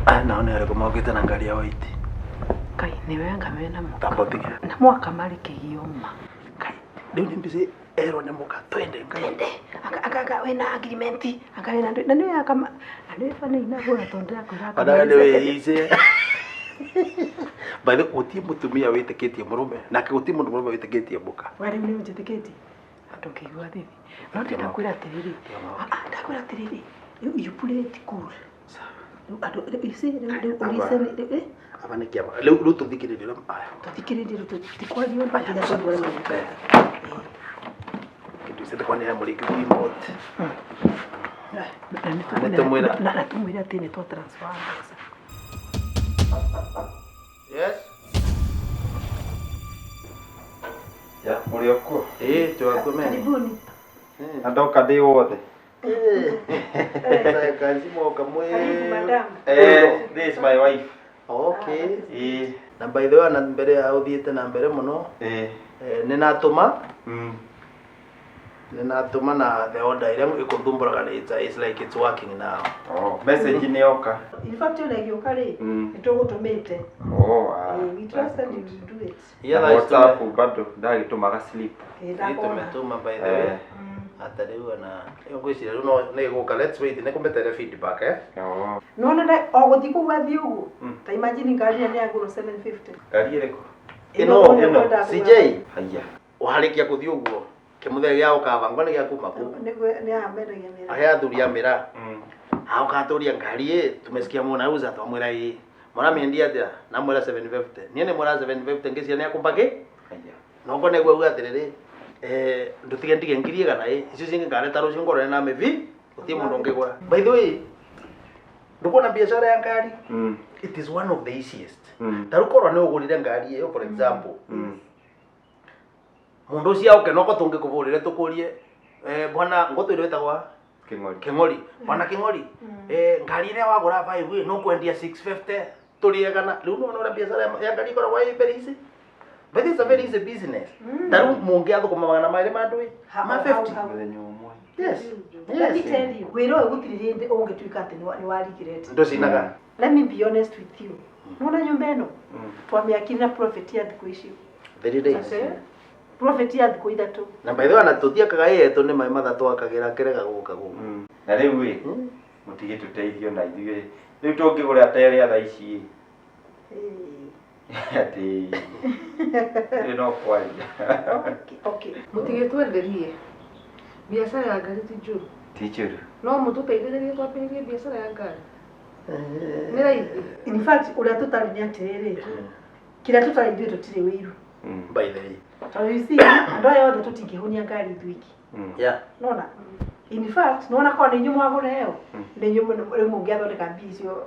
Aya nao nĩ arĩkũ mokĩte na ngari ya white? Ngai nĩwe nga mena mũka. Tamba ũtige. Na mwaka marĩ kĩgio ma. Ngai, rĩu nĩ mbica erwo nĩ mũka twende Ngai. Twende. Anga anga anga wĩna agreement. Anga wĩna ndũ. Na nĩwe akama. Na nĩwe bana inagũra tondũ ndĩrakwĩra Ona we nĩ wĩice. By the way, gũtirĩ mũtumia wĩtĩkĩtie mũrũme nake gũtirĩ mũndũ mũrũme wĩtĩkĩtie mũka. We rĩu nĩ ũnjĩtĩkĩtie? Andũ ngĩigua thithi. No ndĩrenda kwĩra atĩrĩrĩ. Ah, ah, ndakwĩra atĩrĩrĩ. Rĩu you play it cool. Rĩu andũ rĩu you see rĩu rĩu ũrĩce rĩu eh Aba nĩ kĩama. Rĩu rĩu tũthikĩrĩrie ũrĩa aya. Tũthikĩrĩrie rĩu tũtikwaria ũndũ nginya tũigue ũrĩa maugĩte. Kĩndũ ici ndĩkwa nĩ ya mũrĩngĩ remote. Na Nĩ tũmwĩra. Na tũmwĩre atĩ nĩ twa transfer mbeca. Yes. Ya, mũrĩ o kuo? Ĩĩ, twakuo mene. Karibuni. Na ndoka ndĩ wothe. Kazi moka mwe. Karibu madam. Eh, this is my wife. Okay. Ĩĩ. Na by the way na mbere ya ũthiĩte na mbere mũno. Ĩĩ. Eh, nĩ natũma Nĩ natũma na the order ĩrĩa ĩkũthumbũraga nĩ it's like it's working now. Oh, message nĩ yoka. In fact ona ĩgĩũka rĩ, Mm. nĩ tũgũtũmĩte. Oh, ah. Eh, we trusted you to do it. Na WhatsApp bado ndagĩtũmaga slip. Eh, ndakona. Tũma by the way. Eh. Ata rĩu ona ngwĩciria rĩu no nĩ ĩgũka, let's wait, nĩ kũmetere feedback, eh. Oh. Nona nda o gũthiĩ kũu athiĩ ũguo. Mm. Ta imagine ngari ĩrĩa nĩ yagũrwo 750. Ngari ĩrĩkũ? Ĩno Ĩno ĩno kwenda CJ Haiya. warĩkia gũthiĩ ũguo kĩmũthenya gĩa gũkaba ngwa nĩ gĩa kuma kũ Nĩguo nĩ amendagia mĩraa. Ahe athuri a mĩraa. Mm. Aũkatũria ngari ĩ tumesikia munauza, twamwĩra ĩ mũramĩendia atĩa, namwĩra 750, niĩ nĩ mwĩra 750 ngĩcia nĩ akũmba kĩ. Haiya. Nongo nĩguo auga atĩrĩrĩ, eh, ndutige ndige 100,000 ĩ icio cingĩ ngareta rũciũ ngorane na mĩvi gũtirĩ mũndũ ũngĩgũra. By the way, ndũkuona biacara ya ngari, it is one of the easiest. Ta rĩu korwo nĩ ũgũrire ngari ĩyo, for example, mũndũ ũcio oke noko tũngĩkũbũrĩre tũkũrie, eh, bwana ngũtwĩre wĩtagwa Kĩng'ori. Kĩng'ori, bwana Kĩng'ori, eh, ngari ĩrĩa wagũra 5 ĩ nũkwendia 650 tũrĩegana. Rĩu nĩwona ũrĩa biacara ya ngari ĩkoragwo ĩ very easy, but it's a very easy business. Ta rĩu mũngĩathũkũma 200 ma ndũĩ ma 50. Mũthenya ũmwe. Yes. Let me Yes. tell you, wĩra ũyũ gũtirĩ hĩndĩ ũngĩtuĩka atĩ nĩ wa regret. Ndũcinaga. Let me be honest with you. Nona nyũmba ĩno twamĩakire na profit ya thikũ ici. 3 days. Profit ya thikũ 3. Na by the way, ona tũtiakaga ĩyetũ nĩ maĩ mathatũ akagĩra kĩrega gũka gũkũ. Na rĩu ĩ, mũtigĩtũteithio na ithuĩ. Rĩu tũngĩgũra ta ĩrĩa thaa ici ĩ. Atĩ rĩu no kwaria. Okay. Mũtigĩtwenderie biacara ya ngari ti njũru. Ti njũru. No mũtũteithĩrĩrie twambĩrĩrie biacara ya ngari, nĩ raithi. In fact, ũrĩa tũtarĩ nĩ atĩrĩrĩ, kĩrĩa tũtarĩ ithuĩ tũtirĩ wĩiru. By the way. Tondũ you see, andũ aya othe tũtingĩhũnia ngari ithuiki. Nona in fact nona korwo nĩ inyuĩ mwagũra ĩyo, nĩ inyuĩ rĩu mũngĩathondeka mbia icio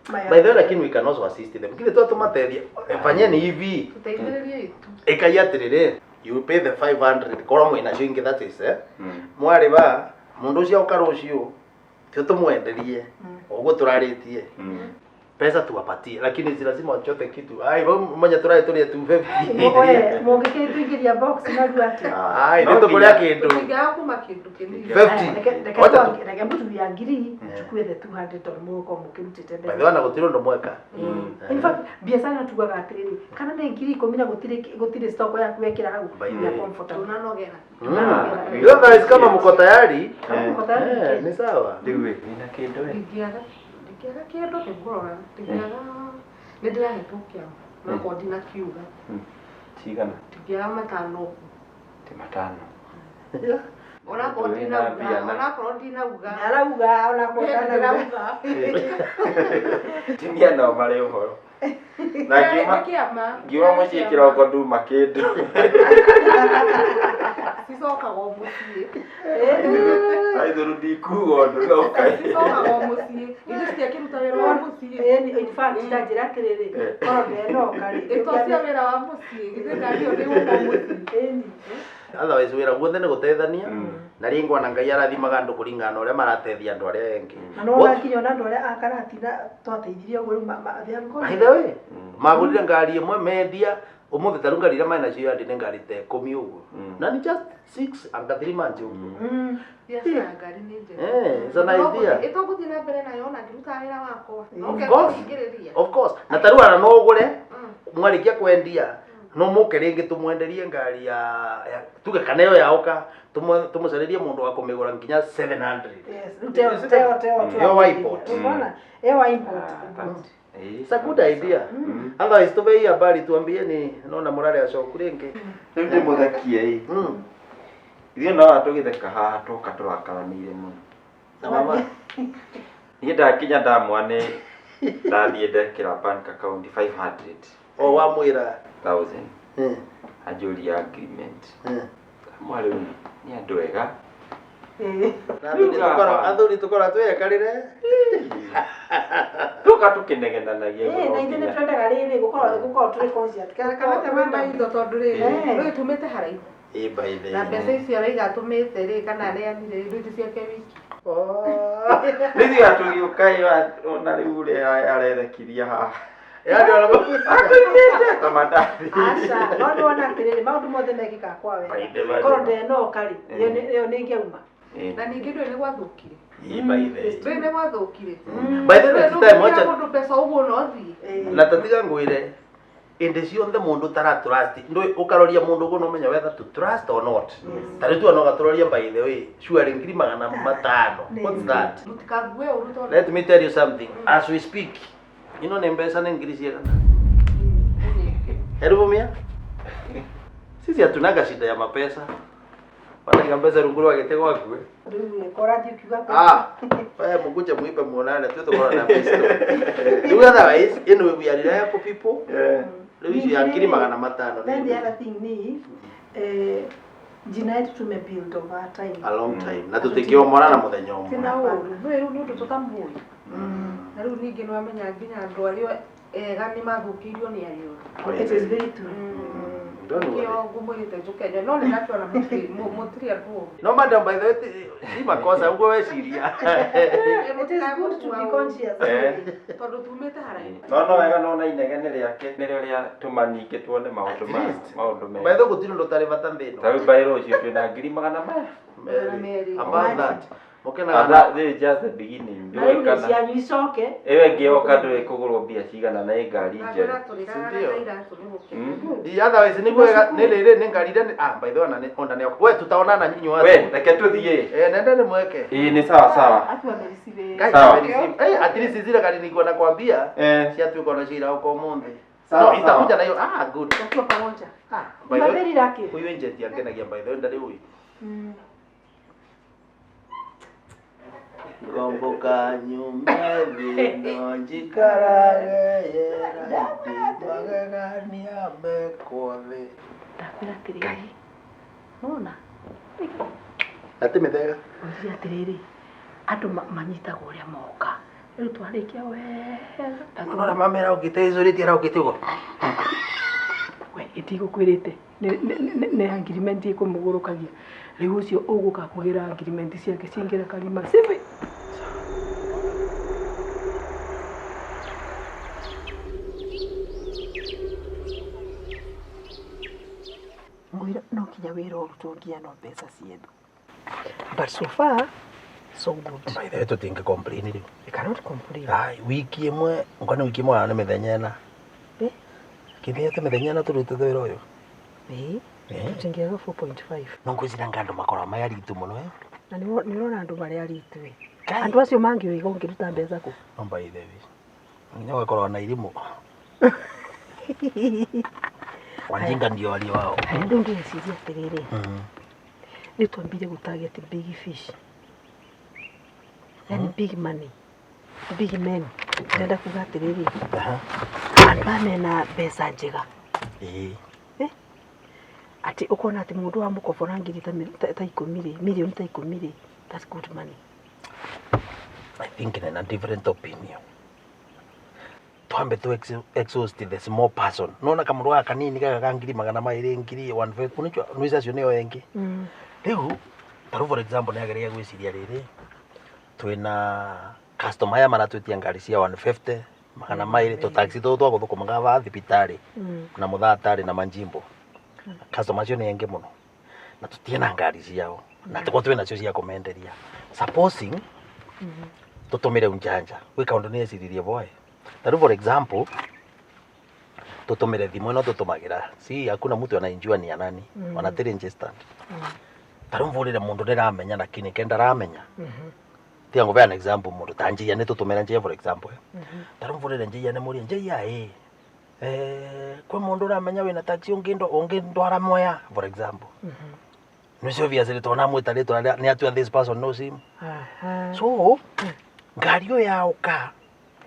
maya. By the way, lakini we can also assist them. Kile tu tumateithia. Fanyeni hivi. Tũteithĩrĩrie itu. Ĩkai atĩrĩrĩ, you pay the 500 korwo mwĩnacio ingĩ, that is, eh, mwarĩba mũndũ ũcio oka rũciũ tio tũmwenderie ũguo tũrarĩtie pesa tuwapatie, lakini si lazima wachote kitu. Ai manya tũrarĩ tũrĩe 250. Oe, mũngĩkĩtũingĩria box narua atĩa? Ai nĩ tũkũrĩa kĩndũ. Tũtingĩaga kuma kĩndũ kĩnini. 50. Reke Wacha reke mũtu ya ngiri chukue the 200 tondũ mũgũkorwo mũkĩrutĩte By the way, na gũtirĩ ũndũ mweka. In fact, biacara ĩno tugaga atĩrĩrĩ, kana nĩ 10,000 na gũtirĩ stock yaku wekĩra hau, By the you are way. comfortable. Tũnanogera. Otherwise kama mko tayari, Kama mko tayari, eh, ni sawa. Rĩu ĩ, wĩna kĩndũ ĩ? Ndingĩaga kĩndũ, nĩngũrora ndingĩaga, nĩ ndĩrahetwo kĩama nakorwo ndinakiuga. Cigana? Ndingĩaga 500 ũguo. Ti 500. Onakorwo Wĩna ndinauga. mbia Onakorwo ndinauga. Arauga onakorwo ndanauga. Ndĩrauga. Atumia nao marĩ ũhoro. Na ngiuma Nĩ kĩama. ngiuma mũciĩ kĩroko nduma kĩndũ. Cicokagwo mũciĩ. Aithũru ndikuga ũndũ no kaĩ. Cicokagwo mũciĩ, ithuĩ citiakĩruta wĩra wa mũciĩ. Ĩni, in fact, ta njĩra atĩrĩrĩ, korwo ndenoka rĩ, Ĩto cia wĩra wa mũciĩ, githĩ ngari ĩyo ndĩgũka mũciĩ? Ĩni. Otherwise wĩra guothe nĩ gũteithania na rĩngĩ ona Ngai arathimaga andũ kũringana na ũrĩa marateithia andũ arĩa angĩ. Na nona nginya ona andũ arĩa a Karatina twateithirie ũguo rĩu they have gone. By the way, magũrire ngari ĩmwe mendia. Umuthi ta riu ngari iria mena nacio yandi nĩ ngari ta ikũmi ũguo. Mm. Na nĩ just 6 anga 3 months ũguo. Biacara ya ngari nĩ njega. Eh, it's an idea. Ĩtũgũthiĩ na mbere nayo ona ngĩrutaga wĩra wakwa. No Of course. kũhingĩrĩria. Of course. Na ta rĩu ona no ũgũre Mm. mwarĩkia kwendia no mũke rĩngĩ tũmwenderie ngari ya tuge kana ĩyo yaũka tũmũcarĩrie mũndũ wa kũmĩgũra nginya 700. Yes, rĩu teo teo teo Ĩyo wa import. Unaona? Ĩyo wa import. Ah, that- It's a good idea. Otherwise tupe hii habari tuambie ni naona murare acoku rĩngĩ. Rĩu ndĩmũthekie ĩ. Mm. Ithuĩ no tũgĩtheka haha tũka tũrakaranĩire mũno. Na mama. Niĩ ndakinya ndamwa nĩ ndathiĩ ndekĩra bank account 500,000 O wamwĩra. Anjũria agreement. Amwa rĩu nĩ andũ ega. Eh. Na athuri tũkorwo twĩyekarĩre. Tũka tũkĩnegenanagia Eh, igũrũ na ithuĩ nĩ nginya. twendaga rĩrĩ gũkorwo gũkorwo tũrĩ conscious. Kana tema maitho tondũ rĩrĩ Eh. rĩu tumĩte haraihu. Ĩ by the Na mbeca icio araiga atũmĩte rĩ kana aneanire rĩ rĩu ti ciake wiki. Oh. Rĩu ithuĩ tũgĩũka ĩ ona rĩu ũrĩa arethekiria haha. Yaani ona Atũimĩte ta mandathi. Aca, no nĩ wona atĩrĩrĩ maũndũ mothe mekĩkaga kwa By wega. the way. Korwo ndenoka rĩ, ĩyo ĩyo nĩ ingĩauma. Ĩ. Na ningĩ ndũĩ nĩ gwathũkire. Ĩ by the way. Ndũĩ nĩ gwathũkire. By the way, Ndũĩ next time ndũngĩra wacha mũndũ mbeca ũguo no ũthiĩ. Eh. na tatiga ngwire indi ciothe mundu tara trust ndui ukaroria mundu uguo numenya whether to trust or not ta riu tu no gaturoria by the way sure ngiri magana matano. What's that? Mũtikague ũru tondũ Let me tell you something as we speak, ino nĩ mbeca nĩ ngiri cigana elfu mia. Sisi hatunaga shida ya mapesa wanaga mbeca rungu rwa gĩtĩ gwaku eh. Rĩu ĩ, ũrathiĩ ũkiuga Ah, wewe mkuje muipe muonane tu tukorwo na pistol. Rĩu otherwise anyway we are reliable people. Eh. Rĩu icio ya ngiri magana matano Then the nĩ other thing ni eh, jina yetu tume build over time. a long time na tũtingĩomora na mũthenya ũmwe. tina ũru. Ndũĩ rĩu nĩ ũndũ tũtamũĩ. Na rĩu ningĩ nĩ wamenya nginya andũ arĩa ega nĩ mathũkĩirio nĩ arĩa oru. It is very true. Don't worry. Nĩkĩo ngũmwĩrĩte njũke nyone no nĩ ndakĩona mũtirĩ andũ oru. No madam by the way ti makosa ũguo weciria. It is good to be conscious. Eh. Tondũ tumĩte haraihu. No no wega nona inegene rĩake nĩrĩo rĩatũma ningĩ tuone maũndũ ma At least. maũndũ By mega. the way gũtirĩ ũndũ ũtarĩ bata thĩ ĩno. Ta rĩu by rũciũ twĩna ngiri magana maya. Magana merĩ. About that. Mũkenaga And na that this is just the beginning. Na rĩu Ndũĩ nĩ kana cianyu icoke. ĩyo ĩngĩ yoka ndũĩ kũgũrwo mbia cigana na ĩ ngari Na njerũ. ngwĩra tũrĩraraga Sindio? na iratũ nĩ gũkena. Mm. The otherwise nĩ kwega nĩ rĩrĩ nĩ ngari iria ah by the way ona nĩ ona nĩ we tutaonana nyinyi watu. We reke tũthiĩ. Eh nenda nĩ mweke. Ĩĩ nĩ sawa sawa. Akiwa amereceive. Guys, Sawa. amereceive. Eh, at least zile gari nilikuwa nakwambia Eh. ciatuĩka ona ciira uko ũmũthĩ. Sawa, No, sawa. itakuja na hiyo. Ah, good. Wakiwa pamoja. Ah, by You the are way, very lucky. huyu agent angenagia by the way ndarĩ huyu. Mm. Ngomboka nyume thĩ no njikarage yera magegania mekwo thĩ. Ndakwĩra atĩrĩrĩ. Nona? Ati mĩthega. Ũria atĩrĩrĩ, andũ manyitagwo ũrĩa moka. Rĩu twarĩkia wega. Mũno ũrĩa mamera ũkĩte icũrĩtie araũkĩte ũguo. We ĩtigũkwĩrĩte nĩ agreement ĩkũmũgũrũkagia. Rĩu ũcio ũgũka kũgĩra agreement ciake ciaingĩra karima cibi. Mwĩra no nginya wĩra ũrutwo nginya no mbeca ciethwo. But so far so good. By the way tũtingĩ complain rĩu. We cannot complain. Ai, wiki ĩmwe, ngwa nĩ wiki ĩmwe kana nĩ mĩthenya ĩna. Eh? Kĩthĩte mĩthenya ĩna tũrutĩte wĩra ũyũ. Ĩĩ, Eh. tũtingĩaga 4.5. No ngwĩciria nga andũ makoragwo marĩ aritũ mũno eh. Na nĩ ũrona andũ marĩa aritũ ĩ. Kai. Andũ acio mangĩũiga ũngĩruta mbeca kũ? No by the way. Nginya ũgakorwo na irimũ. Wajinga ndio walio wao. Harĩa rĩu ndĩreciria atĩrĩrĩ, rĩu twambire gũ target big fish. Yani big money. Big men. Ndĩrenda kuga atĩrĩrĩ, Aha. andũ aya mena mbeca njega. Ĩĩ. Atĩ ũkona atĩ mũndũ wa mũkobora ngiri ta ikũmi rĩ, mirioni ta ikũmi rĩ, that's good money. I think in a different opinion. Twambe tu exhaust the small person. Nona kamũndũ gaka kanini gaka ka ngiri magana maĩrĩ ngiri 150 unajua nuica acio nĩo engi. Rĩu tarĩu for example nĩageragia gwĩciria rĩrĩ twĩna customer aya maratwĩtia ngari cia 150 200 tũ taxi tũtũ twa gũthũkũmaga va thibitarĩ na mũthatari na manjimbo. Customer acio nĩ aingĩ mũno na tũtiena ngari ciao na tũkorwo twĩ nacio cia kũmenderia. Supposing tũtũmĩre unjanja gwĩ kaũndũ nĩ eciririe boy. Ta rĩu for example tũtũmĩre thimũ ĩno tũtũmagĩra, si hakuna mtu anaijua ni ya nani, ona ti registered. Ta rĩu mvũrĩre mũndũ ndĩramenya lakini ke ndaramenya. Tiga ngũbea an example, mũndũ ta Njia, nĩ tũtũmĩre Njia for example, eh. Ta rĩu mvũrĩre Njia, nĩ mũrie Njia, ĩ kwĩ mũndũ ũramenya wĩna taxi ũngĩndwara Mwea for example. Nĩcio obviously tondũ namwĩta rĩtwa nĩ atua this person knows him. So ngari ĩyo yaũka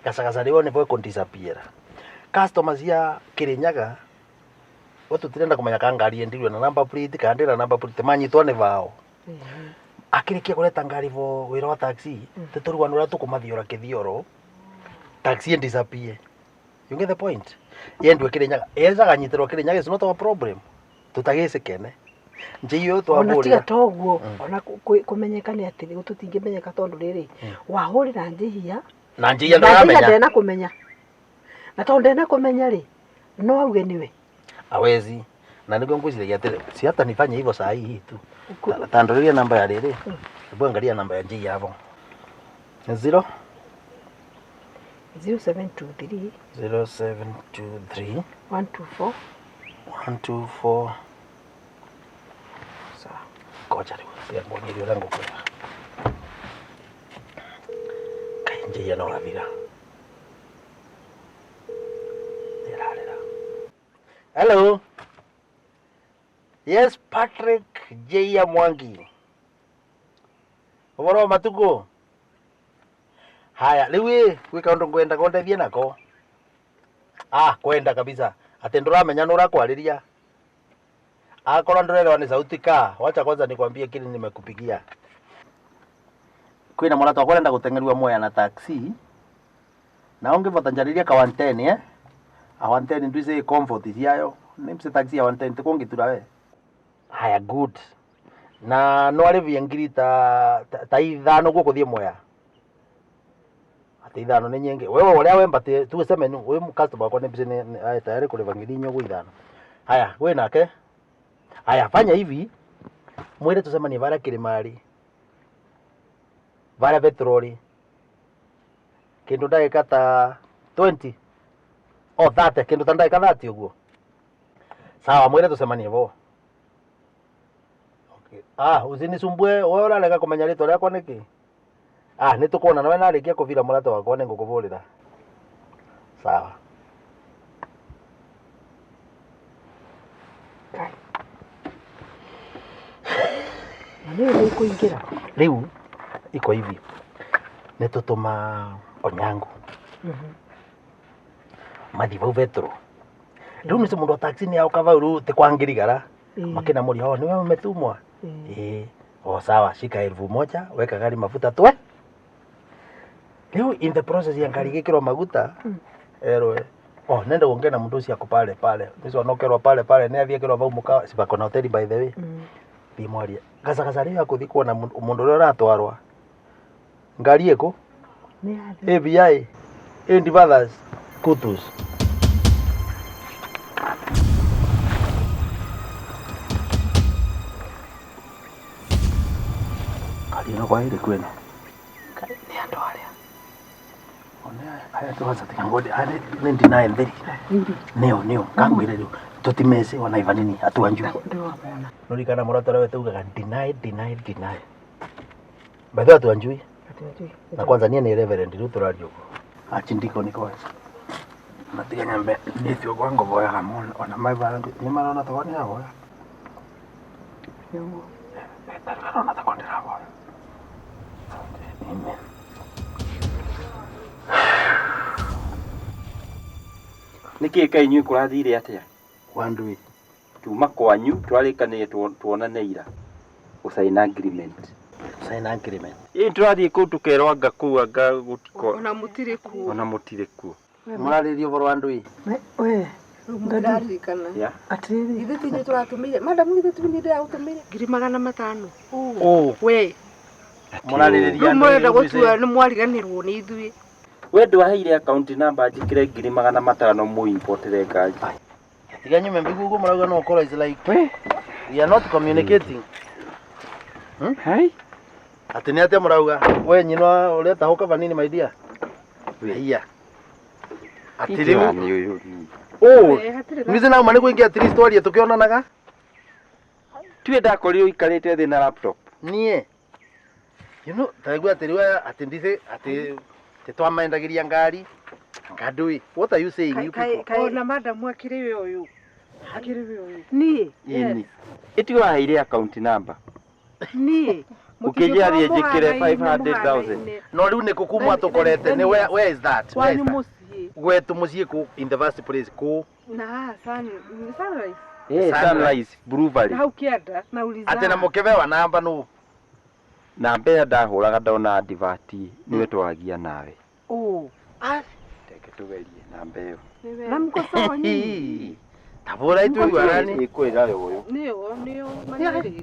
gacagaca rĩo nĩvo ĩkũdisappear. Customer cia Kĩrĩnyaga we tũtirenda kũmenya ka ngari yendirwe na number plate kana ndĩna number plate, manyitwo nĩ bao. Akĩrĩkia kũreta ngari vo wĩra wa taxi tũtũrugano ũrĩa tũkũmathiora kĩthioro taxi disappear. You get the point? Yendwe Kĩrĩnyaga ezaga nyitĩrwo Kĩrĩnyaga is not our problem, tutagĩcikene njĩio. Ona tiga Twabũrĩra toguo, ona kũmenyeka nĩ atĩrĩ, tũtingĩmenyeka tondũ rĩrĩ wahũrĩra njĩhia na njĩia na njĩhia ndaramenya. Ndena kũmenya, na tondũ ndena kũmenya rĩ, no auge nĩwe. Awezi, na nĩguo ngwĩciragia atĩrĩ, si hata nifanye hivyo saa hii tu. Tandũrĩria namba ya rĩrĩ. Hebu angalia namba ya njia hapo. Ni zero 0723 0723 124 124. Sawa. Ngoja rĩu tiga nguonyerie ũrĩa ngũkwĩra. Kaĩ njia no athira. Nĩrarĩra. Hello. Yes, Patrick J. Mwangi. Ũhoro wa matukũ? Haya, rĩu ĩ gwĩ kaũndũ ngwenda kondeithie nako. Ah, kwenda kabisa. Atĩ ndũramenya nũ ũrakwarĩria. Akorwo ndũrerewa nĩ sauti ka, wacha kwanza nikwambie kile nimekupigia. Kwĩna mũrata wakwa ũrenda gũteng'erua Mwea na taxi na ũngĩbota njarĩria ka 110, eh? A 110 ndwice comfort ciayo. Nĩ taxi ya 110 tikũngĩtura we. Haya, good. Na no arĩbie ngiri ta 5 guo kũthiĩ Mwea. Ati 5 nĩ nyingĩ. Wewe ũrĩa wemba tu seme nu wewe customer wakwa nĩ nĩ tayari kũrĩba 4,000 ũguo 5. Haya, we nake. Haya, fanya hivi. Mwĩre tũcemanie varia Kĩrĩmarĩ. Varia petroli. Kĩndũ ndagĩka ta 20. Oh, 30, kĩndũ ta ndagĩka 30 ũguo. Sawa, mwĩre tũcemanie vo. Okay. Ah, usinisumbue, wewe ũrarega kũmenya rĩtwa rĩakwa nĩkĩ? Ah, nĩ tũkuona nawe narĩkia kũbira mũrata wakwa nĩ ngũkũbũrĩra. Sawa. Kai. Na nĩ nĩ kũingĩra. Rĩu iko hivi. Nĩ tũtũma Onyango mathi vau vetro. Rĩu nĩ mũndũ wa taxi nĩ auka vau rĩu ti kwa ngirigara. Makina mũria, oh, niwe umetumwa? Eh, oh sawa, shika 1,000, weka gari mafuta twe. Rĩu in the process ya ngari gĩkĩrwo maguta, erwe, oh, nenda uongee na mtu ucio ako pale pale. Mtu anokerwo pale pale, nĩ athiĩ akĩrwo vau mũkawa, si bako na hoteli by the way. Thiĩ mwarie. Gacagaca rĩu ya kũthiĩ kuona mũndũ ũrĩa ũratwarwa. Ngari ĩkũ? Nĩ yathi. ABI, Indi Brothers, Kutus. Ngari ĩno kwa ĩrĩkũ ĩno? Kai, nĩ andũ arĩa. Aya tuanza tiga ngode aya nĩ ndinae theri. Rĩu rĩ, Nĩo nĩo kangwĩre rĩu tũtimece ona ivanini atuanju. ndĩramona. Nũririkana mũrata ũrĩa wetaugaga deny deny deny. By the way atuanjui. Atuanjui. Na kwanza niĩ nĩ reverend rĩu tũraria ũguo. Achindiko ni kwanza. Natiga nyambe nĩtio kwa ngoboyaga mũno ona maibara nĩ marona ta kwani ndĩraboya. Nĩguo. Marona ta kwani ndĩraboya. Amen. Nĩkĩ kaĩ inyuĩ kũrathire atĩa? Wandui. Tuma kwanyu twarĩkanĩire tuonane ira gũcaina agreement. Sign agreement. Ĩ tũrathiĩ kũu tũkerwo anga kũu anga gũtiko Ona mũtirĩ kuo. Ona mũtirĩ kuo. Mũrarĩria ũhoro wa ndui. We, Rĩu mũtiraririkana. Ya. Atĩrĩrĩ. Ithuĩ ti inyuĩ tũratũmĩire madam, ithuĩ ti niĩ ndĩragũtũmĩire 500,000. Oh, We mũrarĩrĩria rĩu mũrenda ndui. gũtua nĩ mwariganĩrwo nĩ ithuĩ. We ndwaheire account number njĩkĩre 500,000 mũimportere ngari. Tiga nyume mbigu uguo marauga no ũkorwo is like we are not communicating. Hai. Atĩ nĩ atĩa mũrauga? We nyina ũreta hau kaba nini my dear. Haiya. Atĩ rĩu Nĩ ũyũ ni. oh, Eh, hatirĩ na- niĩ nauma nĩ kũingĩ at least twarie tũkĩonanaga. Tiwe ndakorirwo ũikarĩte thĩ na laptop. Niĩ. You know, taigua atĩ rĩu aya atĩ ndice atĩ atĩ twamendagĩria ngari. Ngandui. What are you saying you people? Ona madamu akĩrĩ we ũyũ. Akĩrĩ we ũyũ. Niĩ Ĩni. Ĩtiwe waheire account number. niĩ Ũkĩnjĩra thiĩ njĩkĩre 500,000. No rĩu nĩ kũ kuma tũkorete nĩ where is that? Where is kwanyu that? mũciĩ Gwetu mũciĩ kũ in the first place kũ? Na haha Sunrise. Eh, Sunrise Brewery. Na hau kĩanda. nauliza Atĩ na mũkĩbewa namba nũ? Namba ĩrĩa ndahũraga ndona advert nĩwe twaragia nawe. oh Reke tũgerie namba ĩyo. na mko sawa nyinyi Tabũra ituiguana ni. Ĩkwĩra ũyũ. Nĩyo nĩyo manĩrĩ.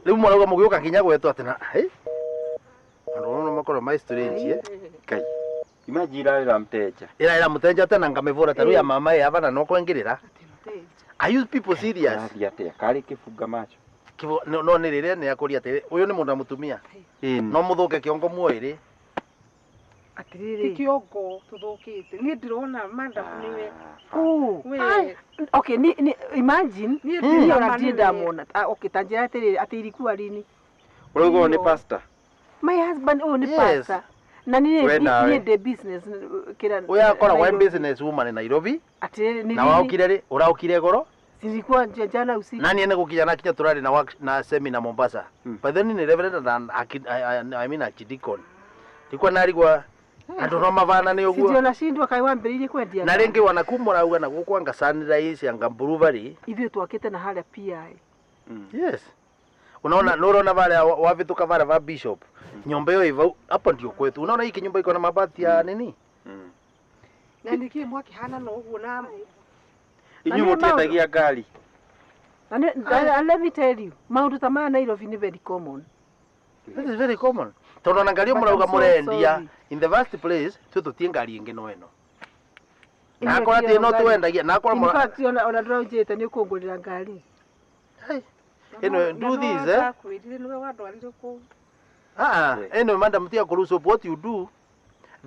Rĩu mũrauga mũgĩũka nginya gwetũ atĩ na hĩ? Andũ no makorwo my strange eh? Ngai. Imagine irarĩra mteja. Ĩra ĩra mũtenja tena ngamĩbũra ta rĩu ya mama ĩ ava na no kwengĩrĩra. Are you people serious? Karathiĩ atĩa? Karĩ kĩbunga macho. Kibo no no nĩ rĩrĩa nĩ akũria atĩrĩ ũyũ nĩ mũndũ na mũtumia. Ĩni. No mũthũke kĩongo muoĩrĩ. Ti atiriri kĩongo tũthũkĩte. Niĩ ndĩrona madamu nĩwe. oh We. okay ni imagine Niĩ niĩ ndĩrona ona ndirĩ nĩwe. ndamwona. Ah, okay ta njĩra atĩrĩrĩ atĩ ilikuwa lini Ũrauga ũyũ nĩ pastor? my husband ũyũ nĩ Yes. pastor na niĩ We nawe. niĩ ndĩ business kĩra Ũyũ akoragwo e Nairobi. business woman Nairobi atĩrĩrĩ ni na lini waũkire rĩ ũraũkire goro zilikuwa jana usiku na niĩ nĩ gũkinya na kinya tũrarĩ na work, na seminar Mombasa. But then nĩ reverend na I mean archdeacon. Ndikwa narigwa andũ no mabanane ũguo. sindio nashindwa kaĩ wambĩrĩirie kwendia Na rĩngĩ wanakumũrauga na gũkũ anga Sunrise anga Brewery. ithuĩ twakĩte na harĩa PI Yes. Unaona nurona vale wavituka vale va Bishop. Nyumba hiyo ivau hapo ndio kwetu. Unaona hii nyumba iko na mabati ya nini? Na nĩkĩĩ mwakĩhana na ũguo na Inyuĩ Na nĩ mũtiendagia ngari. na let me tell you maũndũ ta maya Nairobi nĩ very common. That is very common. Tondu ona ngari But murauga I'm so murendia sorry. in the first place twe tutie ngari ingi no eno. Ĩno Na akora tiyo ti no ngari. twendagia na akora In mura fact ona ndũraunjĩte nĩ ũkũngũrĩra ngari. Anyway, do this eh. Ndakwĩrire nĩwe wandwarire kũu. Ah, anyway madam tia kuruhusu what you do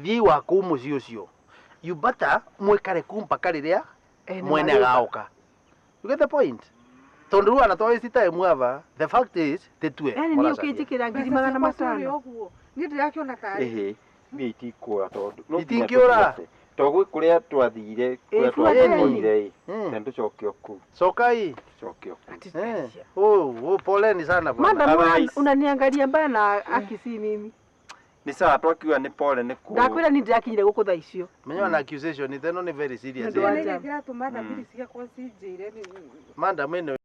thiĩ wa kũu mũciĩ ũcio. You better mwĩkare kuu mpaka rĩrĩa Eh, nĩ mwene marĩũka. agaũka. You get the point? Tondu rĩu ana twa waste time ava, the fact is tĩtue. Yaani niĩ mũracaria. ũkĩnjĩkĩra ngiri Mbeca magana ciakwa ciũrĩ matano. ũguo. Niĩ ndĩrakĩona tarĩ. Ĩhĩ. Niĩ itikũra tondũ. no nginya Itingĩũra. tũthiĩ. To gwĩ kũrĩa twathire, kũrĩa fuateni. twatũire ĩ. Na tũcoke o kũu. Sokai. Tũcoke o kũu. Eh. Oh, oh, poleni sana bwana. Madam Otherwise- unaniangalia mbaya na akisi mimi. Nĩ sawa twakiuga nĩ pole nĩ kũ. Ndakwĩra niĩ ndĩrakinyire gũkũ thaa icio. Menye na accusation iteno ni very serious. Nĩ ũndũ wa Eh. Nĩ kĩratũma thabiri ciakwa cinjĩre nĩ Madam ĩno